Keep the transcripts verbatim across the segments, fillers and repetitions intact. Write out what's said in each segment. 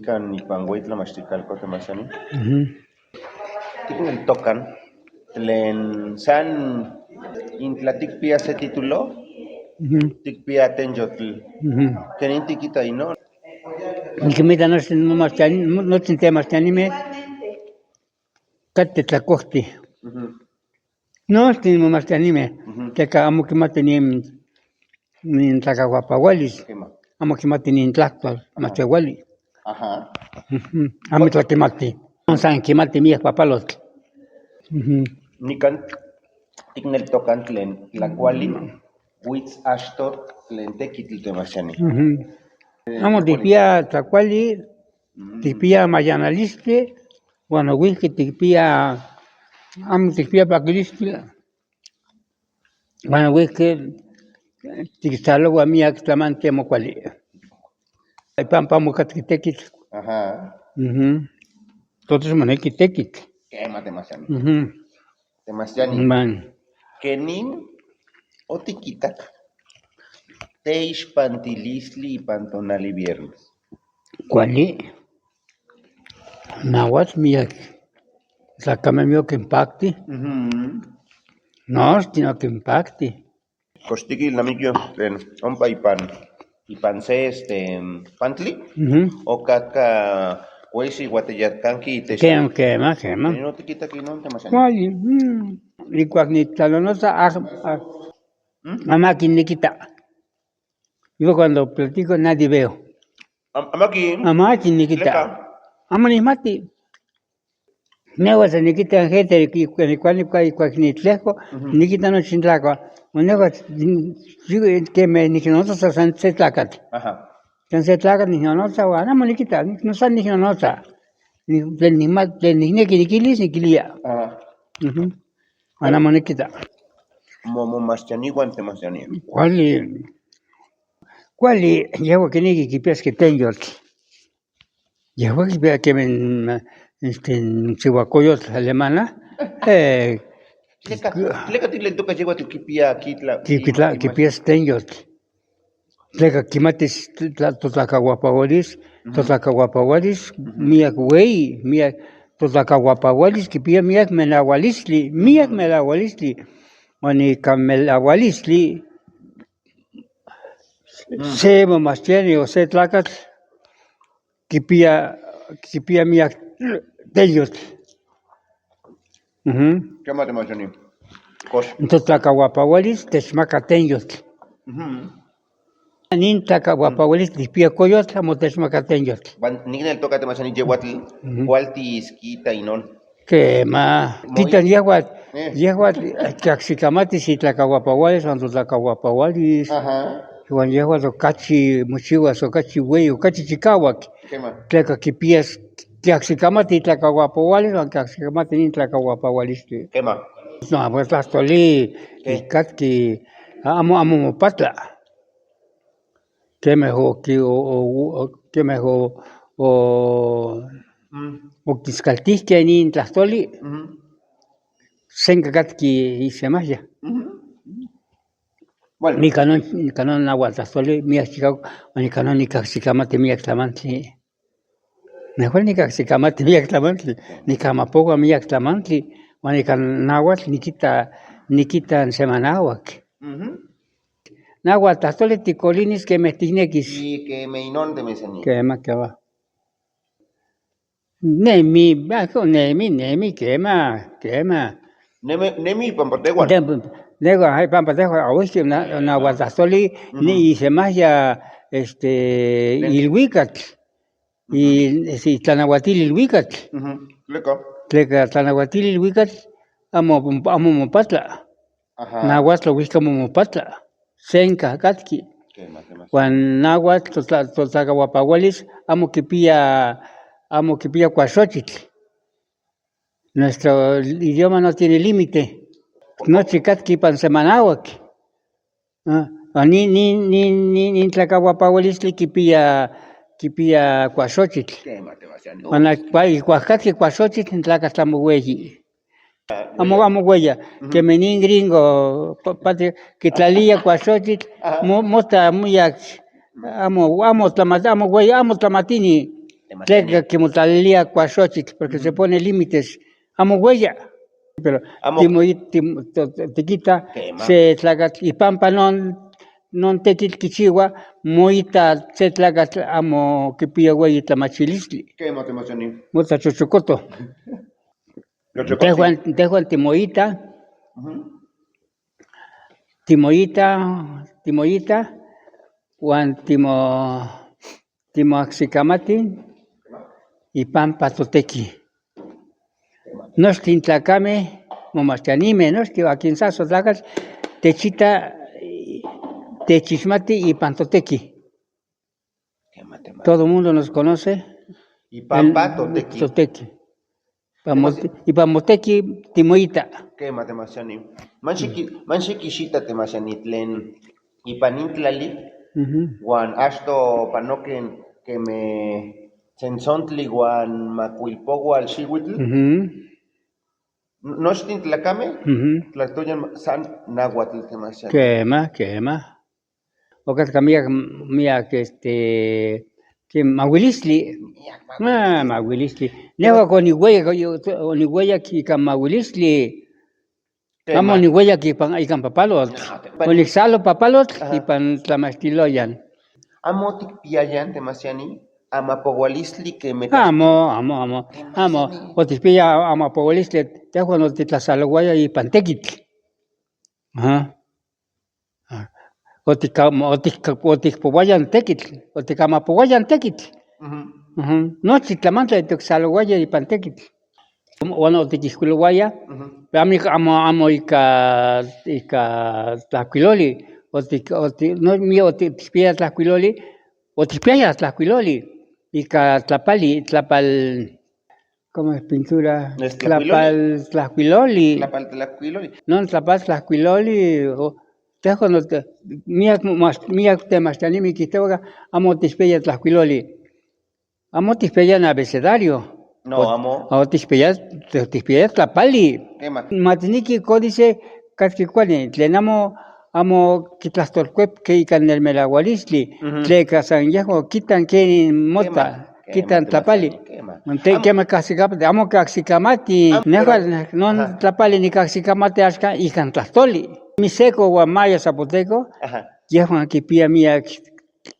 Kan ipan Hueytla mas tikal kote mas yani. Ujú. Tikneltokan tlen san intla tikpia se título, ujú, tikpia tenyotl. Ujú. Kenin tikita inon? Nikimita nochi mas yani, nochi te mas yani me. Kate tlakuakti. Ujú. Nochtin mo mas yani me. Ujú. Teka amo kimati ni, ni tlakahuapahualis. Kema. Amo kimati ni tlaktual, aha, mas te wali. Aha. Ujú. Amo tla kimati. San kimati miak papalotl. Ujú. Nikan tikneltokan tlen tlakuali wits ashto tlen tekitl te mas yani. Ujú. Eh, amo tlakuali. Tikpia tlakuali, ujú, tikpia mayanalistli, huan ohuijki tikpia, amo tikpia pakilistli, huan ohuijki tiksalohua miak tlamanti amo kuali. Ipan pamokatki tekitl. Aha. Ujú. Entonces moneki tekitl. Kema te mas yani. Ujú. Te mas yani. Man. Kenin otikitak teixpantilistli ipan tonali viernes? Kuali. Nahuatl miak tlakame miak okinpakti. Ujú. Nochtin okinpakti. Kochtiki namikio tlen ompa ipan, ipan se, este, pantli. Ujú. Okatka kueisi huateyatkanki te. Kema, kema, kema. Kenin otikitak inon te mas yani. Kuali, mm. Ikuak nitlanonotsa, ah, ah, mm, ama kin nikita. Yo cuando platico nadie veo. Am-, amaki. Amaki nikita. Tleka? Amo nikmati. Nehua san nikita gente ki-, kuani, kuani, kuani, kuani nitlejko, ujú, nikita nochi tlakua. Huan nehua, mm, digo, keme niknonotsa san se tlakatl. Aha. San se tlakatl niknonotsa huan amo nikita, nik-, no san niknonotsa. Ni-, tlen nikma-, tlen nikneki nikilis, nikilia. Aha. Ujú. Huan amo nikita. Mo, mo mas yani huan te mas yani. Kuali. Kuali, yehua kineki kipiaske tenyotl. Yehua kipia keme, este, chihuacoyotl alemana. Eh, tleka, tleka tiklentoka yehua kipia kitla, kitla, kipias tenyotl. Tleka kimatis tla-, totlakahuapahualis, ujú, totlakahuapahualis, ujú, miak huei, miak, totlakahuapahualis kipia miak melahualistli, miak, ujú, melahualistli. Huan ika melahualistli, mm, se mamastiani o se tlakatl kipia, kipia miak tenyotl. Ujú. Kema te mas yani. Kos. Entonces, tlakahuapahualis techmaka tenyotl. Ujú. Nin tlakahuapahualis tikpia koyotl, amo techmaka tenyotl. Huan nikneltoka te mas yani yehuatl, ujú, kualtis kita inon. Kema. Moi-, titan yehuatl, eh, yehuatl, eh, kiaxikamatis itlakahuapahualis, huan totlakahuapahualis. Aha. Huan yehuatl okachi mochihuas, okachi huei, okachi chikahuak. Kema. Tleka kipias, kiaxikamatis itlakahuapahualis, huan kiaxikamatis nin tlakahuapahualistli. Kema. No, amo tlahtoli, ke, ikatki, amo, amo mopatla. Keme o ki-, o, o, o, keme o, o, mm, okiskaltijke nin tlahtoli. Ujú. Senka katki isemajya. Ujú. Bueno. Nikan non, nikan non nahuatl tlahtoli miak chikauak, huan nikan non nikajsikamati miak tlamantli. Nehua nikajsikamati miak tlamantli, nikamapohua miak tlamantli, huan nikan nahuatl nikita, nikita semanahuak. Ujú. Nahuatl tlahtoli tikolinis keme tiknekis. Kema, kema. Nemi, bajo, nemi, nemi, kema, kema. Nemi, nemi pampa tehuan. Nemi, nehua, ai, pampa tehuan, ahuisti na, nahuatl tlahtoli, ujú, ni isemajya, este, nemi, ilhuikatl. Ujú. I, si, tlanahuatil ilhuikatl. Ujú. Tleka. Tleka tlanahuatil ilhuikatl, amo, amo mopatla. Aha. Nahuatl ouijka amo mopatla. Senka katki. Kema, kema. Huan nahuatl totla-, totlakahuapahualis amo kipia, amo kipia kuaxochitl. Nuestro idioma no tiene límite. Nochi katki ipan semanahuak. Ah, huan nin, nin, nin, nin, nin tlakahuapahualistli kipia, kipia kuaxochitl. Kema, kema, ya no. Huan a-, kua-, ikuak katki kuaxochitl, nin tlakatl amo hueyi. Amo, amo hueya. Ujú. Keme nin gringo, pa-, pati, kitlalia kuaxochitl, aha, mo-, mota, moyak, amo, amo tlamat-, amo hueya, amo tlamatini. Tleka kimotlalilia kuashochitl, porque se pone límites. Amo hueya. Pero amo timo-, tim-, to-, to-, tekita, kema, se tlakatl ipampa non, non tekitl kichihua, moita se tlakatl amo kipia hueyi tlamachilistli. Kema, kema, sani. Mota chochokoto. Chochokoto. Tehuan, tehuan timoita, ujú, timoita, timoita, huan timo-, timoahsikamati ipampa toteki. Nochtin tlakame, momachtianime, nochtin akin sasel tlakatl, techita, techixmati ipan toteki. Kema, kema. Todo mundo nos conoce. Ipampa toteki. Toteki. Ipan mot-, ipan moteki timoita. Kema, kema, sani. Manxiki, manxiki xita, kema, sani, tlen ipan in tlali, ujú, huan asto panoken keme sensontli huan makuilpohual xihuitl. Ujú. Nochtin tlakame, ujú, tlatoyan san nahuatl, kema, sani. Kema, kema. Okatka miak, miak, este, ken mahuilistli. Miak mahuilistli. Ah, mahuilistli. Nehual onihueyak, onihueyak ika mahuilistli. Kema. Amo onihueyak ipan, ikan papalotl. Ah, ok. Oniksalo papalotl, ajá, ipan tlamachtiloyan. Amo tikpiaya, kema, sani, amapohualistli keme... Amo, amo, amo. Kema, amo, sani. Otikpiaya amapohualistli, tehuan otitlasalohuaya ipan tekitl. Ajá. Ah, otika-, otik-, otikpouaya tekitl, otikamapohuaya tekitl. Ujú. Ujú. Nochi tlamantli otiksalohuaya ipan tekitl. Huan otikijkuilohuaya, ujú, pero amo ika, amo, amo ika, ika tlajkuiloli, otik-, oti-, no, mi-, otikpiaya tlajkuiloli, otikpiaya tlajkuiloli, ika tlapali, tlapal, ¿cómo es? Pintura. Es tlajkuiloli. Tlapal tlajkuiloli. Tlapal tlajkuiloli. Non tlapal tlajkuiloli, o, tehuan, o, te-, miak, mas-, miak temachtianime kijtohuaka, amo otikpiaya tlajkuiloli. Amo otikpiaya abecedario. No, o-, amo. Otikpiaya, otikpiaya tlapali. Kema. Matsniki códice, kaski kuali, tlen amo, amo kitlajtolkuepke ika nemelahualistli, ujú, tleka san yejuan kitan ken mota, kema, kema, kitan tlapali. Kema. Te-, amo, kema, kajsikamati, amo kajsikamati. Amo, nehual, pero, non, ajá, tlapali nikajsikamati axka ikan tlajtoli. Mixteco huan maya zapoteco, ajá, yejuan kipia miak,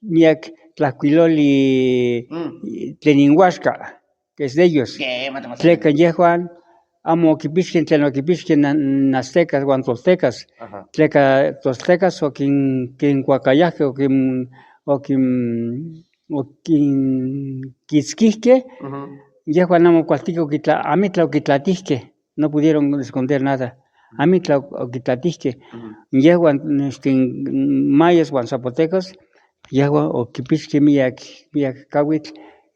miak tlajkuiloli, mm, tlen inhuaxka, que es de ellos. Kema, kema. Tleka yejuan amo kipixke tlen okipixke na-, aztecas huan toltecas. Ajá. Tleka toltecas okin-, kinkuakayajke, okin-, okin-, okinkitskijke. Ujú. Yejuan amo kualtike okitla-, amitlal okitlatijke. No pudieron esconder nada. Amitlal ok-, okitlatijke. Ujú. Yejuan, este, mayas huan zapotecas, yejuan okipixke miak, miak kahuitl,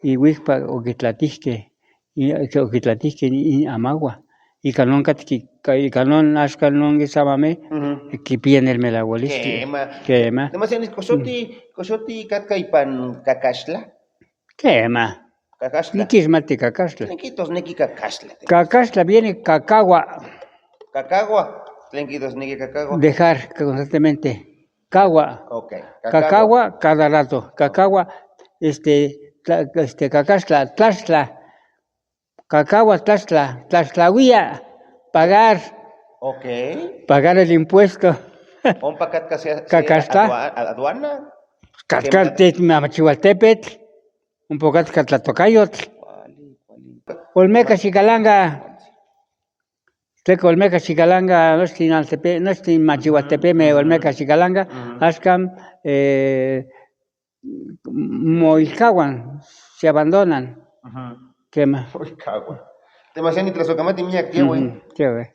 ihuikpak okitlatijke, i-, okitlatijke in amahua. Ika non katki-, ka-, ika non axka non kisamame, ujú, kipia nemelahualistli. Kema. Kema. Demasiado, kox oti, kox oti katka ipan kakaxtla? Kema. Kakaxtla. Nikixmati kakaxtla. Tlen kijtosneki kakaxtla? Kakaxtla viene kakahua. Kakahua. Tlen kijtosneki kakahua? Dejar constantemente. Kahua. Ok. Kakahua. Kakahua cada rato. Kakahua, este, tla-, este, kakaxtla, tlaxtla. Kakahua tlaxtla, tlaxtlahuia, pagar. Ok. Pagar el impuesto. Ompa katka se, se... Kakaxtla. Adua-, aduana. Katka, kema, te-, machihualtepetl. Ompa katka tlatokayotl. Kuali, kuali. Olmekas yikalanka. Tleka Olmekas yikalanka, nochtin Altepe-, nochtin machihualtepeme, ujú, Olmekas yikalanka, ujú, axka, eh, moilkahuan, se abandonan. Ujú. Kema. Moilkahuan. Demasiado nitlasojkamati miak, tiahue. Ujú, tiahue.